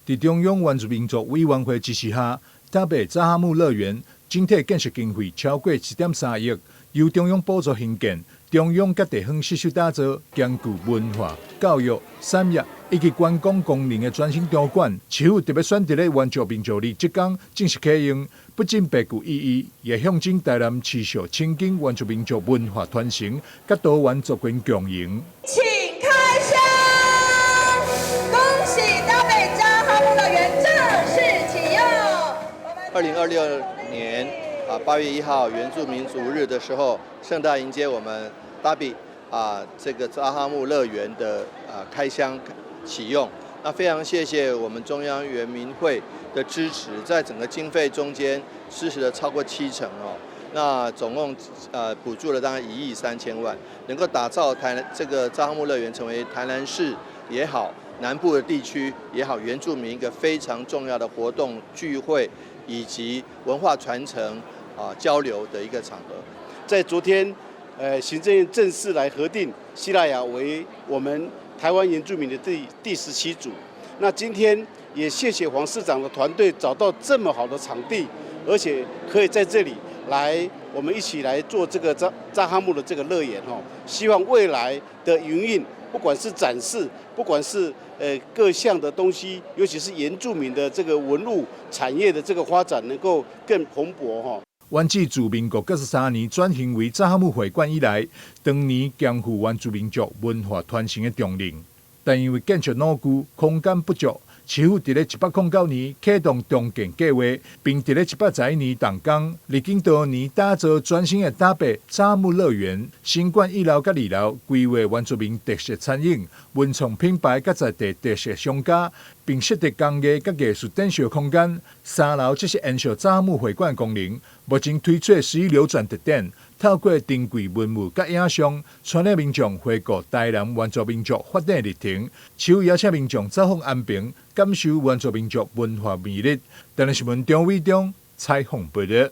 佇中央原住民族委員會支持下，打吡查哈姆樂園整體建設經費超過1.3億，由中央補助興建，中央佮地方攜手打造兼具文化、教育、產業以及觀光功能的全新場館。市府特別選佇咧原住民族日這工正式啟用，不僅別具意義，也象徵台南持續深耕原住民族文化傳承，佮多元族群共榮。請開箱！恭喜大北扎哈姆樂園正式啟用。2026年8月1號原住民族日的時候，盛大迎接我們大比這個扎哈姆樂園的開箱啟用。那非常謝謝我們中央原民會的支持，在整個經費中間支持了超過70%哦。那總共補助了大概1億3千萬，能夠打造台南這個扎哈姆樂園成為台南市也好，南部的地區也好，原住民一個非常重要的活動聚會以及文化傳承交流的一個場合。在昨天，行政院正式來核定西拉雅為我們台灣原住民的第17族。那今天也謝謝黃市長的團隊找到這麼好的場地，而且可以在這裡來我們一起來做這個扎哈姆的這個樂園哦。希望未來的營運，不管是展示，不管是各項的東西，尤其是原住民的這個文物產業的這個發展，能夠更蓬勃哈。灣子自民國93年轉型為查哈姆會館以來，長年肩負原住民族文化傳承的重任，但因為建築老舊、空間不足，市府佇咧109年啟動重建計劃，並佇咧111年動工，歷經多年打造全新的打吡查哈姆樂園。新館一樓佮二樓規劃原住民特色餐飲、文創品牌佮在地特色商家，並設置工藝佮藝術展示空間。三樓則是延續查哈姆會館功能，目前推出時流轉特展，透過珍貴文物佮影像，帶領民眾回顧台南原住民族發展歷程。市府邀請民眾走訪安平，感受原住民族文化魅力。台南新聞張偉中採訪報道。